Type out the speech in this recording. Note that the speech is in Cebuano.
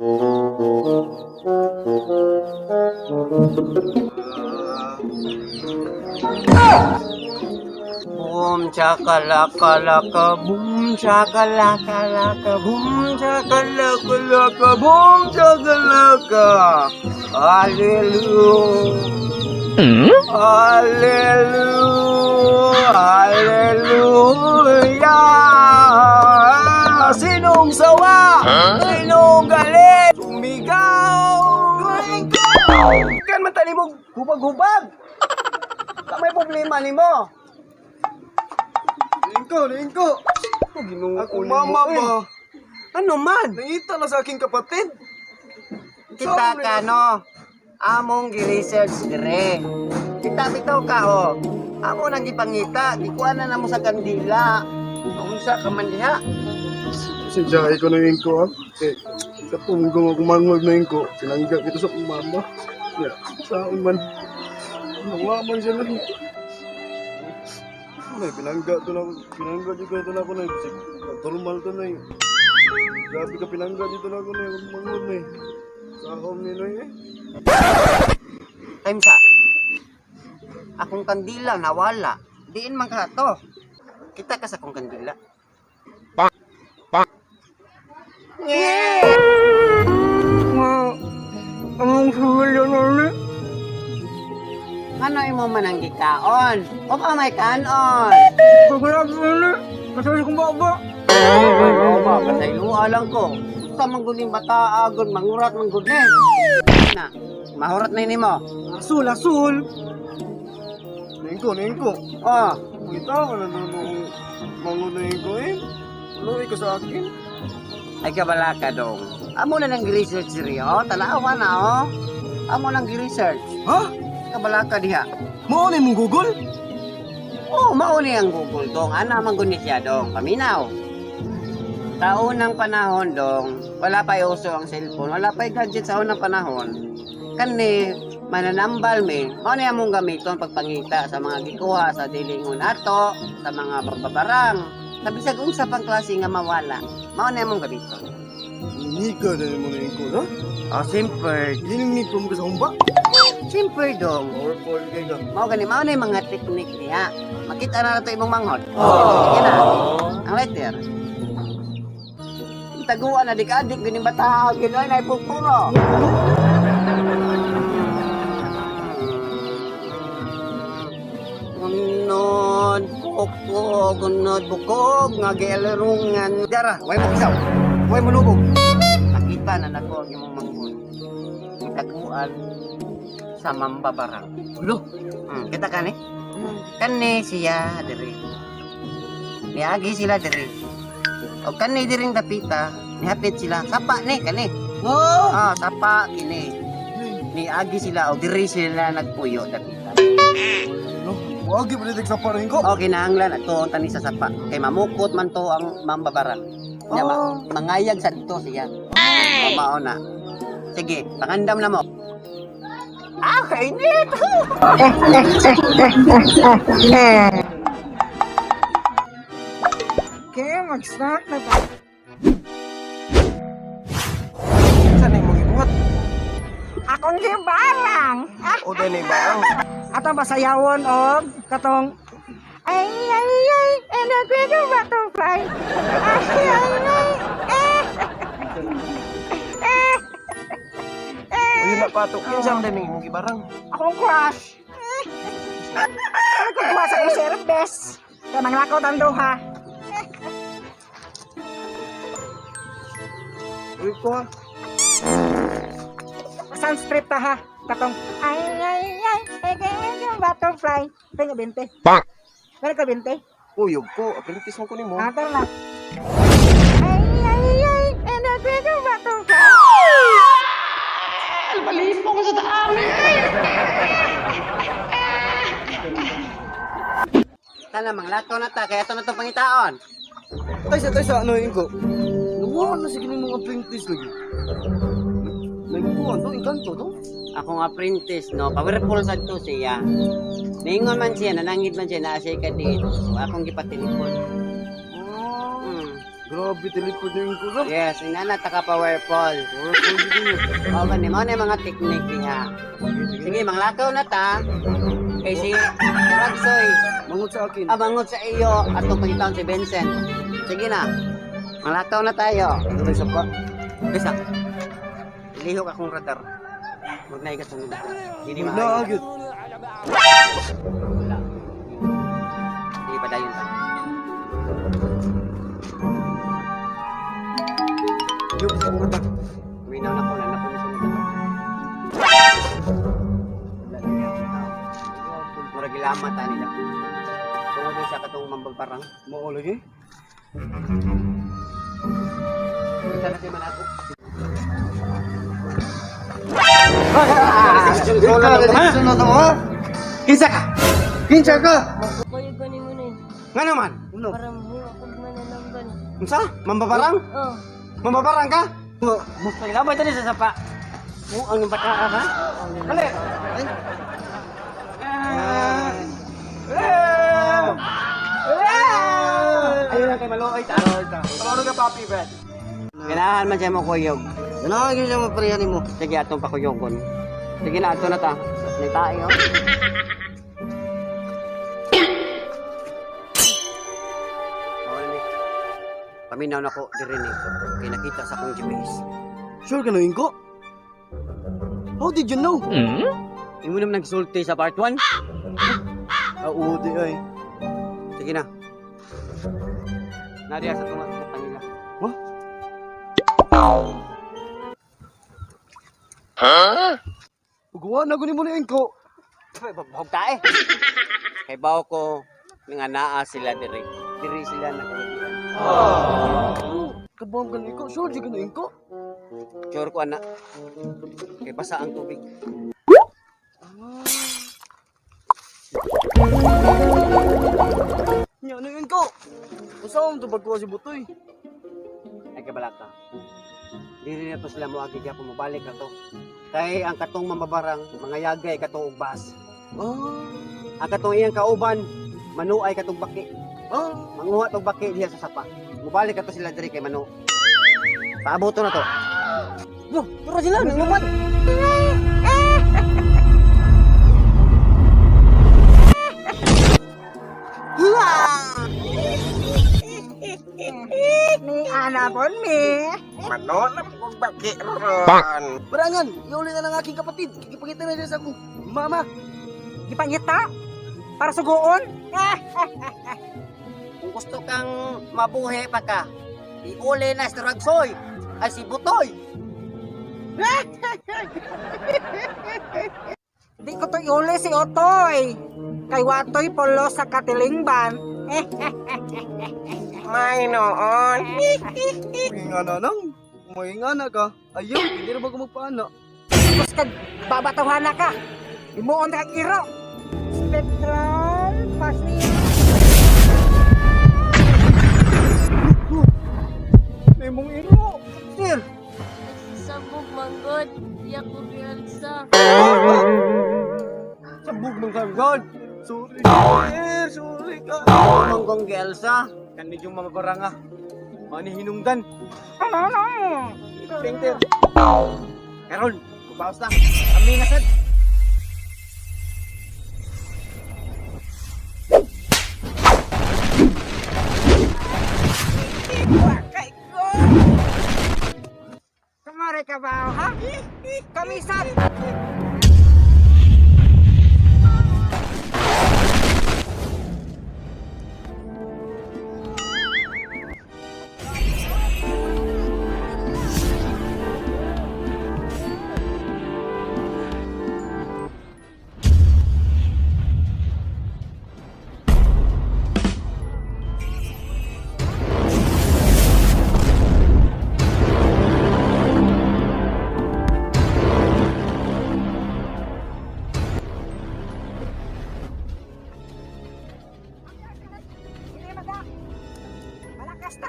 Boom chakalaka laka boom chakalaka laka boom chakalaka laka boom chakalaka. Hallelujah. Hallelujah. Hallelujah. Sinong sawa? Sinong galit? Sumigaw! Kan man tani mo hubag-hubag. Sa may problema nimo. Lingko, lingko. Ginoo Ako mama ba? Ano man? Nangita na sa aking kapatid. Kita ka no. Among gi-research dire. Kita bitaw ka oh. Amo nang gipangita, gikuha na namo sa kandila. Unsa ka man diha? Sinjahe ko na lingko ah. Eh, sa tunggong ako mangwag na lingko. Sinangga kita sa akong mama. Ya, sa man. Nawa man siya lang. Nay, pinangga to na pinangga dito na ako na. Normal to na eh. Grabe ka pinangga dito na ako na mangwag na eh. Sa akong ninoy eh. Time sa. Akong kandila nawala. Diin man ka to. Kita ka sa akong kandila. Pak. Pak. Anong sumilyo na Ano imo man ang gikaon? O pa may kanon? Pagkalapit na Masaya kong baba. Ay, ba, kasayloa lang ko. Sa mangguling bata, agon, mangurat, manggod na. Na, mahurat na ini mo. Asul, asul. Ningko, ningko. Oh, Kita ka na doon nung mangunahin ko eh. Luwi ka sa akin. Ay kabala ka dong. Amo na nang research diri, oh. Tanawa na, oh. Amo nang research. Ha? Kabala ka diha. Mao na mong Google? Oh, mauni ang Google dong. Ana man gud ni siya dong. Paminaw. Sa unang panahon dong, wala pa uso ang cellphone, wala pa gadget sa unang panahon. Kani mananambal mi, mao ni among gamiton pagpangita sa mga gikuha sa dilingon ato, sa mga bababarang, sa bisag unsa pang klase nga mawala. Mao ni among gamiton. Hindi ka na mo na ko, ha? Oh, simple. Gininit ko mo ka sa humba? Simple dong. Powerful kay ka. Mao gani mao na yung mga teknik niya. Makita na nato imong manghod. Sige na. Ang letter. Taguan na dik-adik gini bata gini ay pupuro. Unod bukog, unod bukog nga gialurungan. Dara, way mo isaw. Way mo lubog. Nakita na nako ang imong manghod. Taguan sa mambabarang. Ulo. Kita ka ni? Kani siya diri. Niagi sila diri. O kani diring dapita, nihapit sila. Sapa ni kani. Oh! Ah, sapa kini. Niagi sila o diri sila nagpuyo dapita. Ulo. Wagi pa sa parin ko. O kinahanglan ato tani sa sapa. Kay mamukot man to ang mambabarang. Nya mangayag sa dito siya. O mao na. Sige, pangandam na mo. Ah, kainit! Okay, mag-start na ba? Saan yung mga ibuhat? Akong gibarang! Ah, O din ay barang. atong basayawon og katong ay ay ay and a great butterfly. Ay ay ay. Eh. Eh. O yun na pato. Kinsa man din yung gibarang? Akong crush. Ano ko kuha sa akong service? Kaya manglakaw ang duha. Uy ko ha. Sunstrip ta ha. Katong ay ay ay ay ay butterfly. Tinga 20. Bang! Meron ka 20? Uyog ko. Apprentice mo ko nimo. Ah, tara na. Ay, ay, ay, and a great butterfly. Tana, manglakaw na ta, kaya ito na itong pangitaon. Tay sa ano yung ko? Nawa na sige mga apprentice lagi. Nagkuhan to, engkanto to. Akong apprentice, no, powerful sad to siya. Ningon man siya, nanangit man siya, naa siya ka dito. So, akong gipatelefon. Ah. Grabe, teleport na yung ko. Yes, ingana ta ka powerful. Powerful dito. O gani mo na yung mga technique diha. Sige, manglakaw na ta. Kay si Ragsoy, Mangot sa akin. abangot sa iyo atong pangitaon si Vincent. Sige na. Manglakaw na tayo. Ano sa pa? Bisa. Lihok akong radar. Huwag na ikat sa. Hindi Na, maayo. agad. Wala. Sige, padayon ta. Yung sa mga tak. Uminaw na ko na napuno sa mga. Wala na yan, tao. Murag ilama ta nila. Tungod din sa katong mambabarang. Mao lagi. Kita na si Manago. Kinsa ka? Kinsa ka? Kuyog ko ni mo na eh. Nga naman? Ano? Para mahiwa kog mananamban. Unsa? Mambabarang? Oh, Mambabarang ka? Paglabay tani sa sapa. Mo ang bata ka ha? Hali. Ayun lang kay maluoy ta. Ano ka papi, Brad? Ganahan man siya mo kuyog. Ganahan gyud siya mo pareha nimo. Sige atong pakuyogon. Sige na ato na ta. May tayo. Mao ni. Paminaw na ko diri ni. Kay nakita sa akong GPS. Sure ka na ko? How did you know? Imo naman nagsulti sa part 1. Ah, oo, di ay. Sige na. Nariya sa tunga sa kanila. Huh? Ugawa na ko ni mo na ko. Bahog tae. Kay bawo ko nga naa sila diri. Diri sila nagulubian. Kabuang ka na ko. Sure ka na ko. Sure ko ana. Kay basa ang tubig. Nya na yun ko. Usa man to pagkuha si Butoy. Ay kabalaka. Diri na to sila moagi gyapon mobalik na to. Kay ang katong mamabarang mga yagay katong ugbas. Ah. Ang katong iyang kauban manuay katong baki. Ah. Manguha tong baki diha sa sapa. Mobalik na to sila diri kay manu. Paaboto na to. Yo, turo sila nangumad. Ni ana pon mi. Barangan, iuli na ng aking kapatid. Kikipagita na siya sa akong mama. Gipangita para suguon. Kung gusto kang mabuhi pa ka, iuli na si Ragsoy ay si Butoy. Di ko to iuli si Otoy. Kay watoy polo sa katilingban. May noon. May nang. May ngana ka. Ayaw, hindi na ba ko magpaana? Tapos kag babatawhana ka. Imuon ka iro. Spectral Pasnia. May mong iro. Sir, sabog manggod. Iyak ko kay Alexa. Sabog mong God. Sorry. Sir, sorry ka. Manggong gi Elsa. Kan medyo mamabaranga. Mani hinungdan. Ano no? Painter. Karon, mubawas na. Kami na sad. Wakay ko. Kumare ka ba, ha? Kamisat. Malakas ta.